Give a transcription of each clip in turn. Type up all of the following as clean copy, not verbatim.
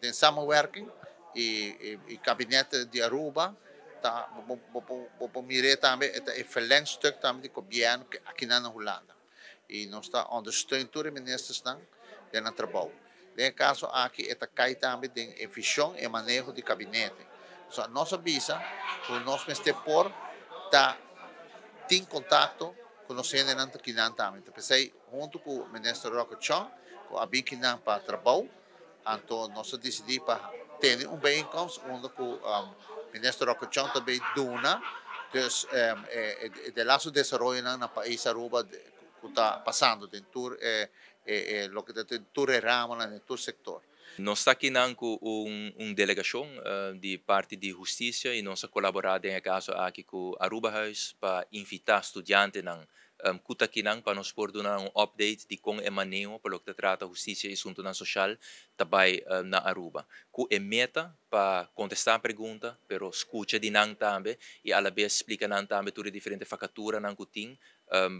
Den samenwerking y kabinet di Aruba ta bo mira tambe ta e verlengstuk tambe di gobièrnu aki na Hulanda. Y nos ta ondersteun tur ministernan den nan trabou. Den kaso aki ta kai tambe den vishon y maneho di kabinete. So, nos a bisa ku nos mester por ta tin kontakto ku nos hendenan akinan tambe. P'esei huntu ku minister Rocco Tjon, ku a bin akinan pa trabou, anto nos a disidí pa tene un bijeenkomst unda ku minister Rocco Tjon tambe duna dus de laatste desaroyo na pais Aruba ku ta pasando den tur loke ta den tur ramo, den tur sektor. Nos ta aki ku un delegashon di parti di hustisia i nos a kolaborá den e kaso aki ku Aruba Huis pa invitá studiantenan ku ta akinan pa nos por duna un update di kon e maneho pa loke ta trata hustisia i asuntunan sosial tambe na Aruba. Ku e meta pa kontestá pregunta, pero skucha di nan tambe i a la bes splika nan tambe tur diferente vakaturanan ku tin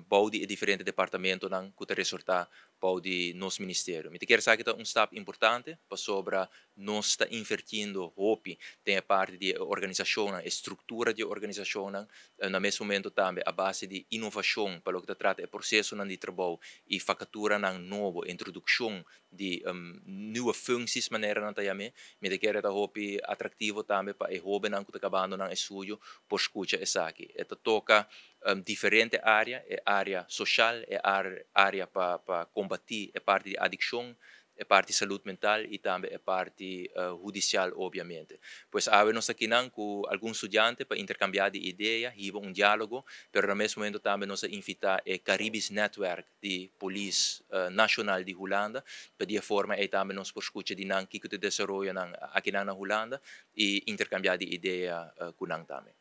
bou di diferente departamentonan ku ta resortá bou di nos ministerio. Mi ke sa ku un stap importante pasobra nos ta invertiendo hopi den parti di organisashon, struktura di organisashon, na mesun momento tambe a base di inovashon pa loke ta trata e prosesonan di trabou i vakaturanan nobo, introdukshon di nieuwe functies manera nan ta yam'é. Mi ke ta hopi atraktivo tambe pa e hóbennan ku ta kabando nan estudio por skucha esaki. E ta toka diferente área, e área sosial, e área pa kombatí e parti di adikshon, e parti salú mental i tambe e parti hudisial, obviamente. Pues awe nos ta akinan ku algun studiante pa interkambiá di idea, hiba un diálogo, pero na mesun momento tambe nos a invitá e Caribisch Netwerk di Polis Nashonal di Hulanda, pa di forma ei tambe nos por skucha di nan kiko ta desaroyo nan aki na Hulanda i interkambiá di idea ku nan tambe.